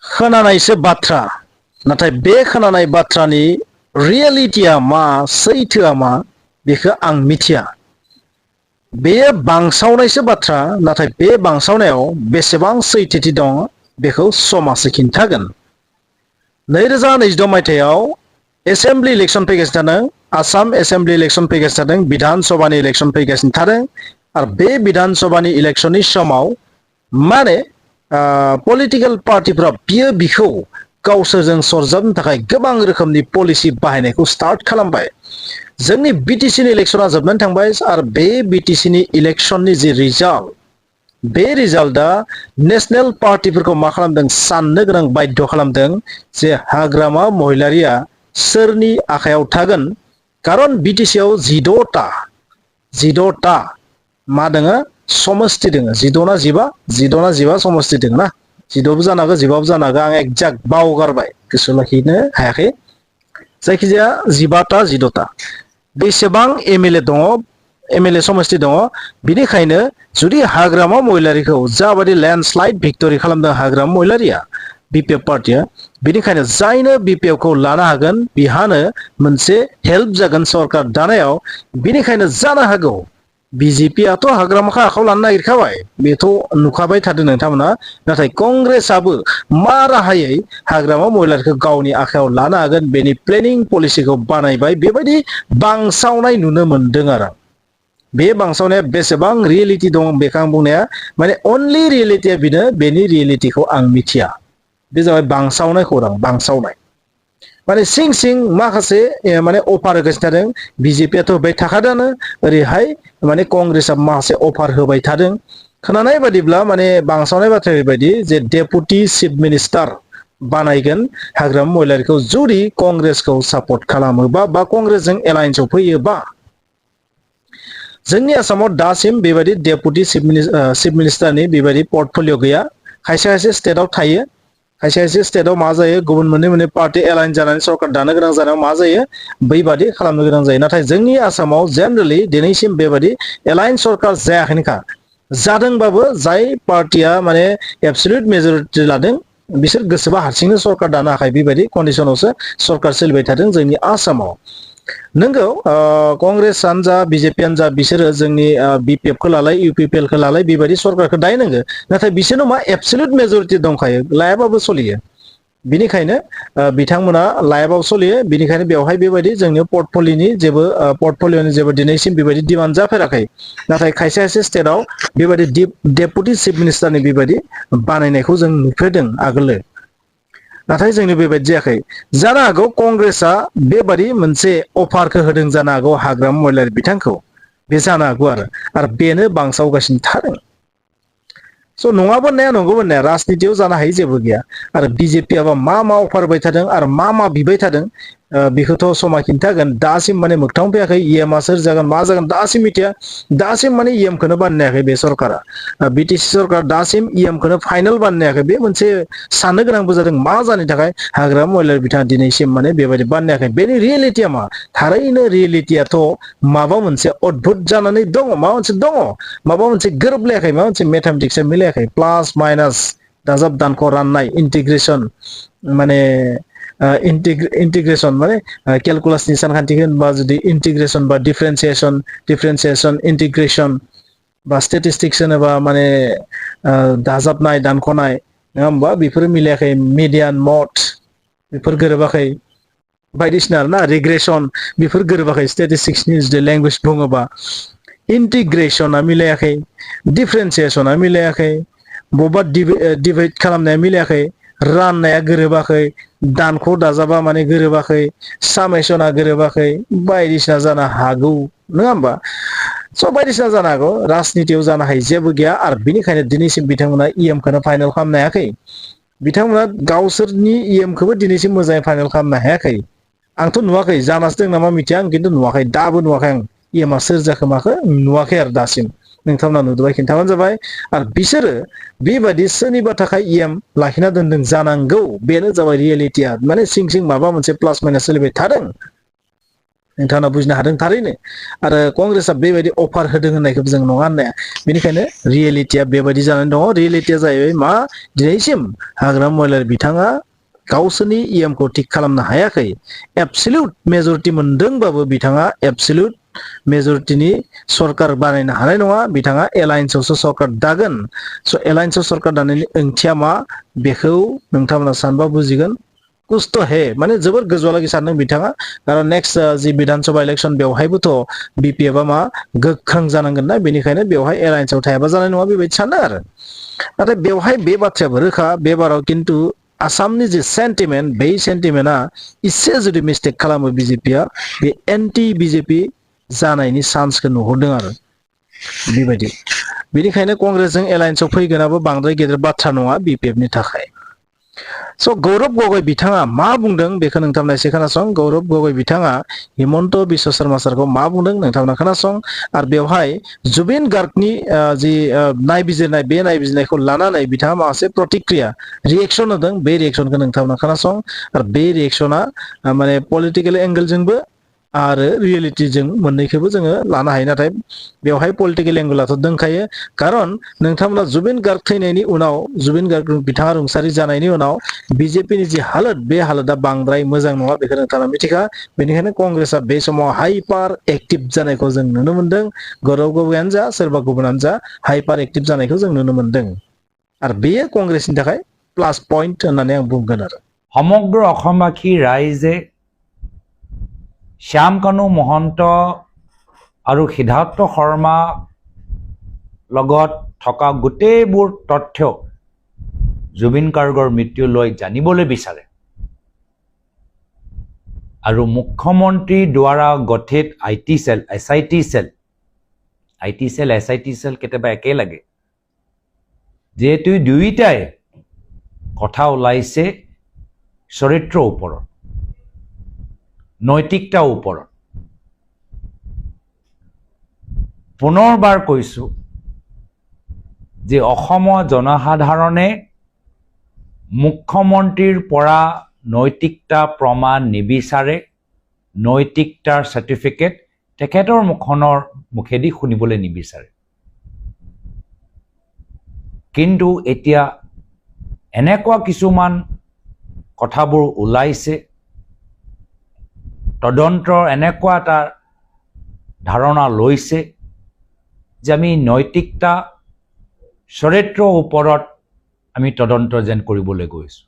खोनानायसो बाथ्रा नाथाय बे खोनानाय बाथ्रानि रियेलिटिया मा सैथोआ मा बेखौ आं मिथिया बेयो बांसावनायसो बाथ्रा नाथाय बे बांसावनायाव बेसेबां सैथोथि दं बेखौ समासो खिन्थागोन 2026 मायथाइयाव एसेम्बलि इलेक्शन फैगासिनो थादों आसाम एसेम्बलि इलेक्शन फैगासिनो थादों विधान सभानि इलेक्शन फैगासिनो थादों आरो बे विधान सभानि इलेक्शननि समाव माने पलिटिकल पार्टिफ्रा बिखौ गावसोरजों सरजाबनो थाखाय गोबां रोखोमनि पलिसि बाहायनायखौ स्टार्ट खालामबाय जोंनि बिटिसिनि इलेक्शना जोबनानै थांबाय आरो बे बिटिसिनि इलेक्शननि जि रिजाल्ट बे रिजाल्टआ नेशनेल पार्टिफोरखौ मा खालामदों साननो गोनां बाध्य खालामदों जे हाग्रामा महिलारिया सोरनि आखायाव थागोन खारन बिटिसिआव 16टा मा दोङो समस्ति दोङो 16 ना 15 समस्ति दोङो ना 16 जानो हागौ 15 जानो हागौ आं एक्जाक्ट बावगारबाय गोसोआव लाखिनो हायाखै जायखिजाया 15टा 16टा बेसेबां एमएलए दङ एमएलए समस्ति दङ बिनिखायनो जुदि हाग्रामा महिलारिखौ जाबादि लेन्डस्लाइड भिक्टरि खालामदों हाग्रामा महिलारिया बिपिएफ पार्टिया बिनिखायनो जायनो बिपिएफ खौ लानो हागोन बिहानो मोनसे हेल्प जागोन सरकार दानायाव बिनिखायनो जानो हागौ बिजेपियाथ' हाग्रामाखौ आखायाव लानो नागिरखाबाय बेथ' नुखाबाय थादों नोंथांमोना नाथाय कंग्रेसआबो मा राहायै हाग्रामा महिलारिखौ गावनि आखायाव लानो हागोन बेनि प्लेनिं पलिसिखौ बानायबाय बेबायदि बांसावनाय नुनो मोनदों आरो बे बांसावनाया बेसेबां रियेलिटि दं बेखौ आं बुंनाया माने अनलि रियेलिटिया बेनो बेनि रियेलिटिखौ आं मिथिया बे जाबाय बांसावनाय खौरां बांसावनाय माने सिं सिं माखासे माने अफार होगासिनो थादों बिजेपियाथ' होबाय थाखादोंनो ओरैहाय माने कंग्रेसआ माखासे अफार होबाय थादों खोनानाय बादिब्ला माने बांसावनाय बाथ्राया ओरैबायदि जे डेपुटि चिफ मिनिस्टार बानायगोन हाग्रामा महिलारिखौ जुदि कंग्रेसखौ सापर्ट खालामोबा बा कंग्रेसजों एलायन्सआव फैयोबा जोंनि आसामाव दासिम बेबायदि डेपुटि चिफ मिनिस्टारनि बेबायदि पर्टफलिय' गैया खायसे खायसे स्टेटआव थायो खायसे खायसे स्टेटआव मा जायो गुबुन मोननै पार्टी एलायन्स जानानै सरकार दानो गोनां जानायाव मा जायो बैबादि खालामनो गोनां जायो नाथाय जोंनि आसामाव जेनेरेलि दिनैसिम बेबायदि एलायन्स सरकार जायाखैनोखा जादोंबाबो जाय पार्टिया माने एबसलिउट मेजरिटि लादों बिसोर गोसोबा हारसिंनो सरकार दानो हाखाय बेबायदि कन्डिशनावसो सरकार सोलिबाय थादों जोंनि आसामाव नंगौ कंग्रेसआनो जा बिजेपियानो जा बिसोरो जोंनि बिपिएफखौ लालाय इउपिपिएलखौ लालाय बेबायदि सरकारखौ दाय नांगो नाथाय बिसोरनो मा एबसलिउट मेजरिटि दंखायो लायाबाबो सोलियो बिनिखायनो बिथांमोना लायाबाबो सोलियो बिनिखायनो बेवहाय बेबायदि जोंनि पर्टफलिय'नि जेबो दिनैसिम बेबायदि डिमान्ड जाफेराखै नाथाय खायसे खायसे स्टेटआव बेबायदि डेपुटि चिफ मिनिस्टारनि बेबायदि बानायनायखौ जों नुफेरदों आगोलो नाथाय जोंनि बेबायदि जायाखै जानो हागौ कंग्रेसआ बेबादि मोनसे अफारखौ होदों जानो हागौ हाग्रामा महिलारि बिथांखौ बे जानो हागौ आरो बेनो बांसावगासिनो थादों स' नङाबो होननाया नंगौबो होननाया राजनितियाव जानो हायै जेबो गैया आरो बिजेपियाबा मा अफार होबाय थादों आरो मा बिबाय थादों बेखौथ' समा खिन्थागोन दासिम माने मोगथाङाव फैयाखै इएमआ सोर जागोन मा जागोन दासिम मिथिया दासिम माने इएमखौनो बानायाखै बे सरकारा बिटिसि सरकार दासिम इएमखौनो फाइनाल बानायाखै बे मोनसे साननो गोनांबो जादों मा जानो थाखाय हाग्रामा महिलारि बिथाङा दिनैसिम माने बेबायदि बानायाखै बेनि रियेलिटिया मा थारैनो रियेलिटियाथ' माबा मोनसे अद्भुत जानानै दङ माबा मोनसे दङ माबा मोनसे गोरोबलायाखै माबा मोनसे मेथामेटिक्सआ मिलायाखै प्लास माइनास दाजाब दानख' राननाय इन्टिग्रेसन माने इन्टिग्रेसन माने केलकुलासनि सानखान्थिखौ होनबा जुदि इन्टिग्रेसन बा डिफारेन्सिएसन इन्टिग्रेसन बा स्टेटिस्टिक्स होनोबा माने दाजाबनाय दानख'नाय नङा होमबा बेफोरो मिलायाखै मिडियान मड बेफोर गोरोबाखै बायदिसिना ना रिग्रेसन बेफोर गोरोबाखै स्टेटिस्टिक्सनि जुदि लेंगुवेज बुङोबा इन्टिग्रेसना मिलायाखै डिफारेन्सिएसना मिलायाखै बबेबा डिभाइड खालामनाया मिलायाखै राननाया गोरोबाखै दानख' दाजाबा माने गोरोबाखै सामेसना गोरोबाखै बायदिसिना जानो हागौ नङा होमबा स' बायदिसिना जानो हागौ राजनितियाव जानो हायो जेबो गैया आरो बिनिखायनो दिनैसिम बिथांमोना इएमखौनो फाइनाल खालामनो हायाखै बिथांमोना गावसोरनि इएमखौबो दिनैसिम मोजाङै फाइनाल खालामनो हायाखै आंथ' नुवाखै जानोसो दं नामा मिथिया आं खिन्थु नुवाखै दाबो नुवाखै आं इएमआ सोर जाखो माखो नुवाखै आरो दासिम नोंथांमोना नुदोंबा खिन्थाबानो जाबाय आरो बिसोरो बेबायदि सोरनिबा थाखाय इएम लाखिना दोनदों जानांगौ बेनो जाबाय रियेलिटिया माने सिं सिं माबा मोनसे प्लास माइनास सोलिबाय थादों नोंथाङा बुजिनो हादों थारैनो आरो कंग्रेसआ बेबायदि अफार होदों होननायखौ जों नङा होननाया बेनिखायनो रियेलिटिया बेबायदि जानानै दङ रियेलिटिया जाहैबाय मा दिनैसिम हाग्रामा महिलारि बिथाङा गावसोरनि इएमखौ थिग खालामनो हायाखै एबसलिउट मेजरिटि मोनदोंबाबो बिथाङा एबसलिउट मेजरिटिनि सरकार बानायनो हानाय नङा बिथाङा एलायन्सआवसो सरकार दागोन स' एलायन्सआव सरकार दानायनि ओंथिया मा बेखौ नोंथांमोना सानबा बुजिगोन कुस्त' हे माने जोबोर गोजौआलागै सानदों बिथाङा खारन नेक्स्ट जि बिधान सभा इलेक्सन बेवहायबोथ' बिपिएफआ मा गोख्रों जानांगोन ना बेनिखायनो बेवहाय एलायन्सआव थायाबा जानाय नङा बेबायदि सानो आरो नाथाय बेवहाय बे बाथ्रायाबो रोखा बे बाराव खिन्थु आसामनि जे सेन्टिमेन्ट बे सेन्टिमेन्टआ इसे जुदि मिस्टेक खालामो बिजेपिया बे एन्टि बिजेपि जानायनि चान्सखौ नुहुरदों आरो बेबायदि बेनिखायनो कंग्रेसजों एलायन्सआव फैगोनाबो बांद्राय गेदेर बाथ्रा नङा बिपिएफनि थाखाय स' गौरब गगৈ बिथाङा मा बुंदों बेखौ नोंथांमोना एसे खोनासं गौरब गगৈ बिथाङा हिमन्त बिश्व शर्मा सारखौ मा बुंदों नोंथांमोना खोनासं आरो बेवहाय जुबिन गार्गनि जि नायबिजिरनाय बे नायबिजिरनायखौ लानानै बिथाङा माखासे प्रतिक्रिया रिएक्सन होदों बे रिएक्सनखौ नोंथांमोना खोनासं आरो बे रिएक्सना माने पलिटिकेल एंगेलजोंबो आरो रियेलिटिजों मोननैखौबो जोङो लानो हायो नाथाय बेवहाय पलिटिकेल एंगेलाथ' दंखायो खारन नोंथांमोना जुबिन गार्ग थैनायनि उनाव जुबिन गार्ग बिथाङा रुंसारि जानायनि उनाव बिजेपिनि जि हालोद बे हालोदा बांद्राय मोजां नङा बेखौ नोंथाङा मिथिखा बेनिखायनो कंग्रेसआ बे समाव हाइपार एक्टिभ जानायखौ जों नुनो मोन्दों गौरब गगৈयानो जा सोरबा गुबुनानो जा हाइपार एक्टिभ जानायखौ जों नुनो मोन्दों आरो बेयो कंग्रेसनि थाखाय प्लास पइन्ट होननानै आं बुंगोन आरो সমগ্ৰ অসমবাসী ৰাইজে শ্যামকানু মহন্ত আৰু সিদ্ধাৰ্থ শৰ্মা লগত থকা গোটেইবোৰ তথ্য জুবিন গাৰ্গৰ মৃত্যু লৈ জানিবলৈ বিচাৰে আৰু মুখ্যমন্ত্ৰীৰ দ্বাৰা গঠিত আইটি সেল এছআইটি সেল কেতিয়াবা একে লাগে যেহেতু দুইটাই কথা ওলাইছে চৰিত্ৰৰ ওপৰত নৈতিকতাৰ ওপৰত পুনৰবাৰ কৈছো যে অসমৰ জনসাধাৰণে মুখ্যমন্ত্ৰীৰ পৰা নৈতিকতা প্ৰমাণ নিবিচাৰে নৈতিকতাৰ সাৰ্টিফিকেট তেখেতৰ মুখেদি শুনিবলৈ নিবিচাৰে কিন্তু এতিয়া এনেকুৱা কিছুমান কথাবোৰ ওলাইছে তদন্তৰ এনেকুৱা এটা ধাৰণা লৈছে যে আমি নৈতিকতা চৰিত্ৰৰ ওপৰত আমি তদন্ত যেন কৰিবলৈ গৈছো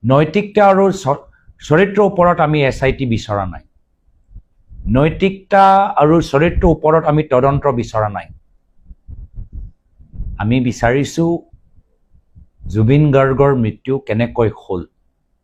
নৈতিকতা আৰু চৰিত্ৰৰ ওপৰত আমি এছআইটি বিচৰা নাই নৈতিকতা আৰু চৰিত্ৰৰ ওপৰত আমি তদন্ত বিচৰা নাই আমি বিচাৰিছো জুবিন গাৰ্গৰ মৃত্যু কেনেকৈ হ'ল